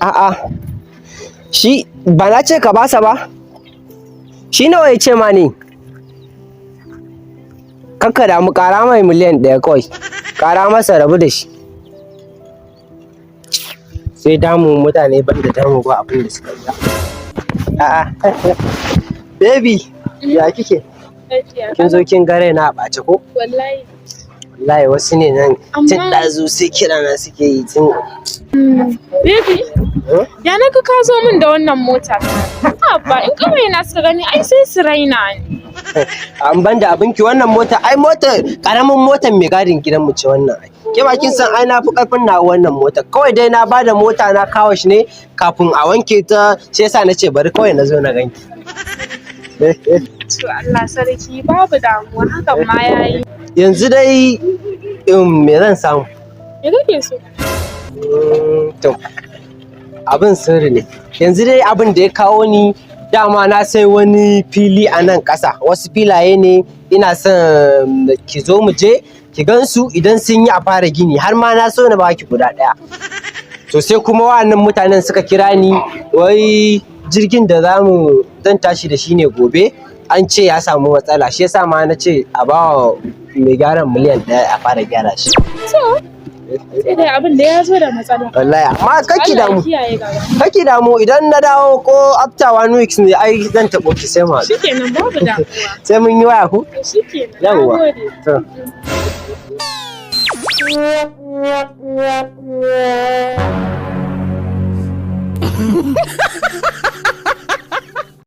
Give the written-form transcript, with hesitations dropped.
A'a, shi ba na ce ka basa ba. Shi nawa ya ce ma ne? Kakka damu, ƙara mai miliyan 1 kawai. Ƙara masa, rabu da shi. Sai damu mutane, ban da damu ba abin da suka yi. A'a, baby, ya kike? Lafiya. Kin zo kin ga raina a ɓace ko? Wallahi. Wallahi wasu ne nan tun Amma- ɗazu sai kira na suke yi tun. Baby, ya na ga ka zo min da wannan mota? Abba, in kawai na suka gani ai sai su raina ni. An ban da abinki, wannan mota ai mota karamin motar mai gadin gidanmu ce wannan ai. Ke ba kin san ai na fi karfin na wannan mota. Kawai dai na bada mota na kawo shi ne kafin a wanke ta, shi yasa na ce bari kawai na zo na ganki. To Allah sarki, babu damuwa, hakan ma yayi. Yanzu dai me zan samu? Me kake so? To abin sirri ne. Yanzu dai abin da ya kawo ni, dama na sai wani fili a nan ƙasa. Wasu filaye ne, ina son ki zo mu je ki gansu, idan sun yi a fara gini, har ma na so na baki guda ɗaya. To sai kuma wa'annan mutanen suka kira ni, wai jirgin da zamu zan tashi da shi ne gobe, an ce ya samu matsala, shi yasa ma na ce a bawa mai gyaran miliyan 1 a fara gyara shi. To, sai dai abin da ya zo da matsala. Wallahi, amma kake Allah ya damu. kiyaye gaba. Kake damu, idan na dawo ko after one week ne ai zan taɓo ki, sai mu haɗu. Shikenan, babu damuwa. Sai mun yi waya ku. To shikenan. Yawwa. Nagode. To.